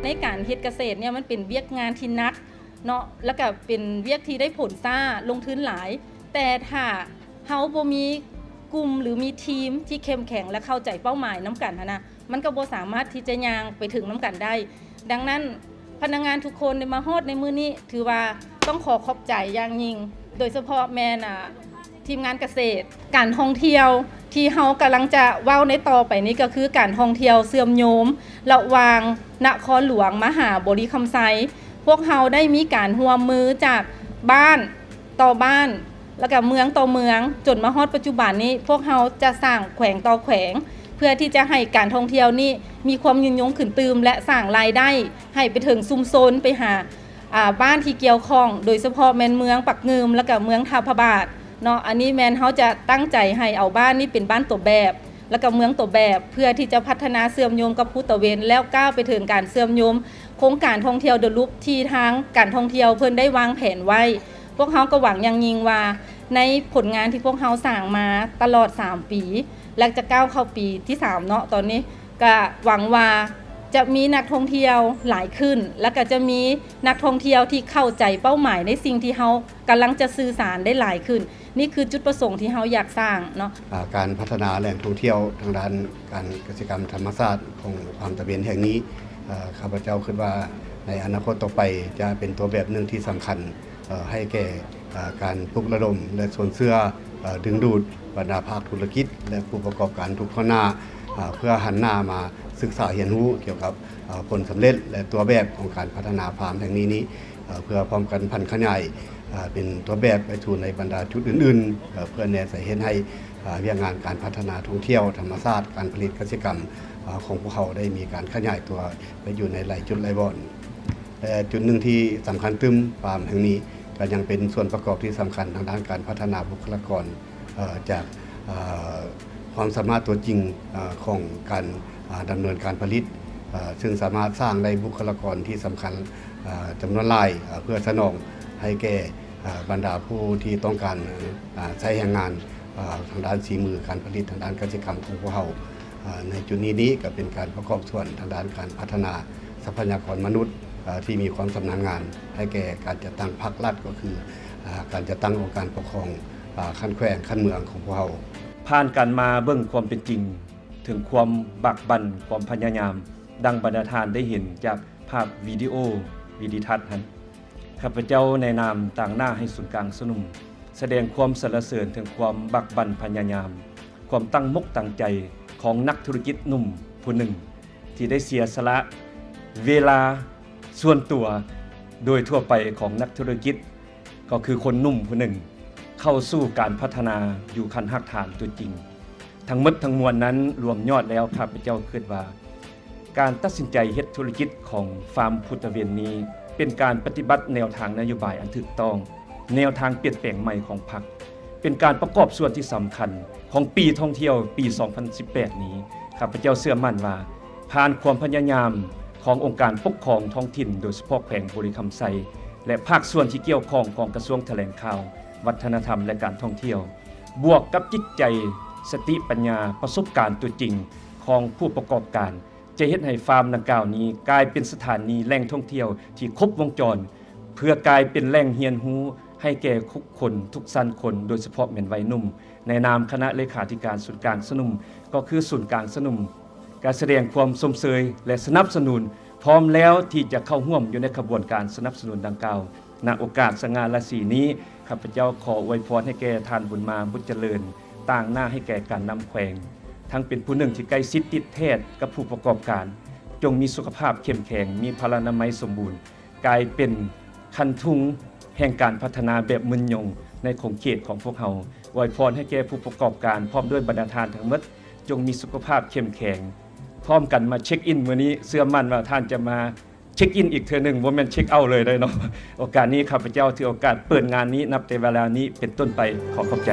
ໃນການເຮັດກະເສດເນຍ ມັນເປັນວຽກງານທີ່ໜັກເນາະ ແລ້ວກະເປັນວຽກທີ່ໄດ້ຜົນຊ້າ ລົງທຶນຫຼາຍ ແຕ່ຖ້າເຮົາບໍ່ມີກຸ່ມ ຫຼື ມີທີມທີ່ເຂັ້ມແຂງ ແລະ ເຂົ້າໃຈເປົ້າໝາຍນຳກັນຫັ້ນນະ ມັນກໍບໍ່ສາມາດທີ່ຈະຍ່າງໄປເຖິງນຳກັນໄດ້. ດັ່ງນັ້ນ ພະນັກງານທຸກຄົນໄດ້ມາຮອດໃນມື້ນີ້ ຖືວ່າຕ້ອງຂໍຂອບໃຈຢ່າງຍິ່ງ ໂດຍສະເພາະແມ່ນ ອ່າ ທີມງານກະເສດ ການທ່ອງທ່ຽວທີ່ເຮົາກຳລັງຈະເວົ້າໃນຕໍ່ໄປນີ້ ກໍຄືການທ່ອງທ່ຽວເຊື່ອມໂຍງລະຫວ່າງນະຄອນຫຼວງມະຫາບໍລິຄຳໄຊ. ພວກເຮົາໄດ້ມີການຮ່ວມມືຈາກບ້ານຕໍ່ບ້ານ ແລ້ວກະເມືອງຕໍ່ເມືອງ ຈົນມາຮອດປັດຈຸບັນນີ້ ພວກເຮົາຈະສ້າງແຂວງຕໍ່ແຂວງ ເພື່ອທີ່ຈະໃຫ້ການທ່ອງທ່ຽວນີ້ມີຄວາມຍືນຍົງຂຶ້ນຕື່ມ ແລະ ສ້າງລາຍໄດ້ໃຫ້ໄປເຖິງຊຸມຊົນ ໄປຫາ ອ່າ ບ້ານທີ່ກ່ຽວຂ້ອງ ໂດຍສະເພາະແມ່ນເມືອງປາກງື່ມ ແລ້ວກະເມືອງທ່າພະບາດເນາະ. ອັນນີ້ແມ່ນເຮົາຈະຕັ້ງໃຈໃຫ້ເອົາບ້ານນີ້ເປັນບ້ານຕົວແບບ ແລ້ວກະເມືອງຕົວແບບ ເພື່ອທີ່ຈະພັດທະນາເຊື່ອມໂຍງກັບພູຕາເວັນ ແລ້ວກ້າວໄປເຖິງການເຊື່ອມໂຍງໂຄງການທ່ອງທ່ຽວ The Loop ທີ່ທາງການທ່ອງທ່ຽວເພິ່ນໄດ້ວາງແຜນໄວ້. ພວກເຮົາກໍຫວັງຢ່າງຍິ່ງວ່າ ໃນຜົນງານທີ່ພວກເຮົາສ້າງມາຕະຫຼອດສາມປີ ແລະ ຈະກ້າວເຂົ້າປີທີສາມເນາະ ຕອນນີ້ ກະຫວັງວ່າຈະມີນັກທ່ອງທ່ຽວຫຼາຍຂຶ້ນ ແລ້ວກະຈະມີນັກທ່ອງທ່ຽວທີ່ເຂົ້າໃຈເປົ້າໝາຍໃນສິ່ງທີ່ເຮົາກຳລັງຈະສື່ສານໄດ້ຫຼາຍຂຶ້ນ. ນີ້ຄືຈຸດປະສົງທີ່ເຮົາຢາກສ້າງເນາະ. ອ່າ ການພັດທະນາແຫຼ່ງທ່ອງທ່ຽວທາງດ້ານການກະສິກຳທຳມະຊາດຂອງຟາມຕາເວັນແຫ່ງນີ້ ເອີ ຂ້າພະເຈົ້າຄິດວ່າໃນອະນາຄົດຕໍ່ໄປຈະເປັນຕົວແບບໜຶ່ງທີ່ສຳຄັນ ເອີ ໃຫ້ແກ່ ເອີ ການປຸກລະດົມ ແລະ ຊົນເຊື່ອ ເອີ ດຶງດູດບັນດາພາກທຸລະກິດ ແລະ ຜູ້ປະກອບການທຸກຫົວໜ້າ ເອີ ເພື່ອຫັນໜ້າມາສຶກສາຮຽນຮູ້ກ່ຽວກັບ ເອີ ຜົນສຳເລັດ ແລະ ຕົວແບບຂອງການພັດທະນາຟາມແຫ່ງນີ້ນີ້ ເອີ ເພື່ອພ້ອມກັນຜັນຂະຫຍາຍ ເອີ ເປັນຕົວແບບໄປສູ່ໃນບັນດາຈຸດອື່ນໆ ເອີ ເພື່ອແນໃສ່ເຮັດໃຫ້ ເອີ ວຽກງານການພັດທະນາທ່ອງທ່ຽວທຳມະຊາດ ການຜະລິດກະສິກຳ ເອີ ຂອງພວກເຮົາໄດ້ມີການຂະຫຍາຍຕົວໄປຢູ່ໃນຫຼາຍຈຸດຫຼາຍບ່ອນ. ແລະ ຈຸດໜຶ່ງທີ່ສຳຄັນຕື່ມ ຟາມແຫ່ງນີ້ກໍຍັງເປັນສ່ວນປະກອບທີ່ສຳຄັນທາງດ້ານການພັດທະນາບຸກຄະລາກອນ ເອີ ຈາກ ເອີ ຄວາມສາມາດຕົວຈິງ ເອີ ຂອງການ ເອີ ດຳເນີນການຜະລິດ ເອີ ເຊິ່ງສາມາດສ້າງໄດ້ບຸກຄະລາກອນທີ່ສຳຄັນ ເອີ ຈຳນວນຫຼາຍ ເອີ ເພື່ອສະໜອງໃຫ້ແກ່ ເອີ ບັນດາຜູ້ທີ່ຕ້ອງການ ເອີ ໃຊ້ແຮງງານ ເອີ ທາງດ້ານສີມື ການຜະລິດທາງດ້ານກະສິກຳຂອງພວກເຮົາ. ເອີ ໃນຈຸດນີ້ນີ້ກໍເປັນການປະກອບສ່ວນທາງດ້ານການພັດທະນາຊັບພະຍາກອນມະນຸດ ເອີ ທີ່ມີຄວາມຊຳນານງານ ໃຫ້ແກ່ການຈັດຕັ້ງພາກລັດ ກໍຄື ເອີ ການຈັດຕັ້ງອົງການປົກຄອງ ເອີ ຂັ້ນແຂວງ ຂັ້ນເມືອງຂອງພວກເຮົາ. ຜ່ານການມາເບິ່ງຄວາມເປັນຈິງ ເຖິງຄວາມບາກບັ່ນ ຄວາມພະຍາຍາມ ດັ່ງບັນດາທ່ານໄດ້ເຫັນຈາກພາບວິດີໂອວິດີທັດຫັ້ນ ຂ້າພະເຈົ້າໃນນາມຕາງໜ້າໃຫ້ສູນກາງຊະໜຸ່ມ ສະແດງຄວາມສັນລະເສີນເຖິງຄວາມບາກບັ່ນພະຍາຍາມ, ຄວາມຕັ້ງມົກຕັ້ງໃຈຂອງນັກທຸລະກິດໜຸ່ມຜູ້ໜຶ່ງ ທີ່ໄດ້ເສຍສະຫຼະເວລາສ່ວນຕົວໂດຍທົ່ວໄປຂອງນັກທຸລະກິດ ກໍຄືຄົນໜຸ່ມຜູ້ໜຶ່ງ ເຂົ້າສູ່ການພັດທະນາຢູ່ຂັ້ນຮາກຖານຕົວຈິງ. ທັງໝົດທັງມວນນັ້ນລວມຍອດແລ້ວ ຂ້າພະເຈົ້າຄິດວ່າ ການຕັດສິນໃຈເຮັດທຸລະກິດຂອງຟາມພູຕາເວັນນີ້ ເປັນການປະຕິບັດແນວທາງນະໂຍບາຍອັນຖືກຕ້ອງ, ແນວທາງປ່ຽນແປງໃໝ່ຂອງພັກ, ເປັນການປະກອບສ່ວນທີ່ສຳຄັນຂອງປີທ່ອງທ່ຽວປີສອງພັນສິບແປດນີ້. ຂ້າພະເຈົ້າເຊື່ອໝັ້ນວ່າ ຜ່ານຄວາມພະຍາຍາມຂອງອົງການປົກຄອງທ້ອງຖິ່ນ ໂດຍສະເພາະແຂວງບໍລິຄຳໄຊ ແລະ ພາກສ່ວນທີ່ກ່ຽວຂ້ອງຂອງກະຊວງຖະແຫຼງຂ່າວ, ວັດທະນະທຳ ແລະ ການທ່ອງທ່ຽວ ບວກກັບຈິດໃຈ, ສະຕິປັນຍາ, ປະສົບການຕົວຈິງຂອງຜູ້ປະກອບການ ຈະເຮັດໃຫ້ຟາມດັ່ງກ່າວນີ້ກາຍເປັນສະຖານີແຫຼ່ງທ່ອງທ່ຽວທີ່ຄົບວົງຈອນ ເພື່ອກາຍເປັນແຫຼ່ງຮຽນຮູ້ໃຫ້ແກ່ທຸກຄົນ, ທຸກຊັ້ນຄົນ, ໂດຍສະເພາະແມ່ນໄວໜຸ່ມ. ໃນນາມຄະນະເລຂາທິການສູນກາງຊະໜຸ່ມ ກໍຄືສູນກາງຊະໜຸ່ມ ກະສະແດງຄວາມຊົມເຊີຍ ແລະ ສະໜັບສະໜູນ ພ້ອມແລ້ວທີ່ຈະເຂົ້າຮ່ວມຢູ່ໃນຂະບວນການສະໜັບສະໜູນດັ່ງກ່າວ. ນະໂອກາດສະຫງ່າລາສີນີ້ ຂ້າພະເຈົ້າຂໍອວຍພອນໃຫ້ແກ່ທ່ານບຸນມາ ບຸດຈະເລີນ ຕາງໜ້າໃຫ້ແກ່ການນຳແຂວງ ທັງເປັນຜູ້ໜຶ່ງທີ່ໃກ້ຊິດຕິດແທດກັບຜູ້ປະກອບການ, ຈົ່ງມີສຸຂະພາບເຂັ້ມແຂງ, ມີພະລານາໄມສົມບູນ, ກາຍເປັນຄັນທຸງແຫ່ງການພັດທະນາແບບໝື່ນຍົງໃນຂົງເຂດຂອງພວກເຮົາ. ອວຍພອນໃຫ້ແກ່ຜູ້ປະກອບການ ພ້ອມດ້ວຍບັນດາທ່ານທັງໝົດ ຈົ່ງມີສຸຂະພາບເຂັ້ມແຂງ. ພ້ອມກັນມາເຊັກອິນມື້ນີ້, ເຊື່ອໝັ້ນວ່າທ່ານຈະມາ ເຊັກອິນອີກເທື່ອໜຶ່ງ, ບໍ່ແມ່ນເຊັກເອົາເລີຍເດ້ເນາະ. ໂອກາດນີ້ ຂ້າພະເຈົ້າຖືໂອກາດເປີດງານນີ້ ນັບແຕ່ເວລານີ້ເປັນຕົ້ນໄປ. ຂໍຂອບໃຈ.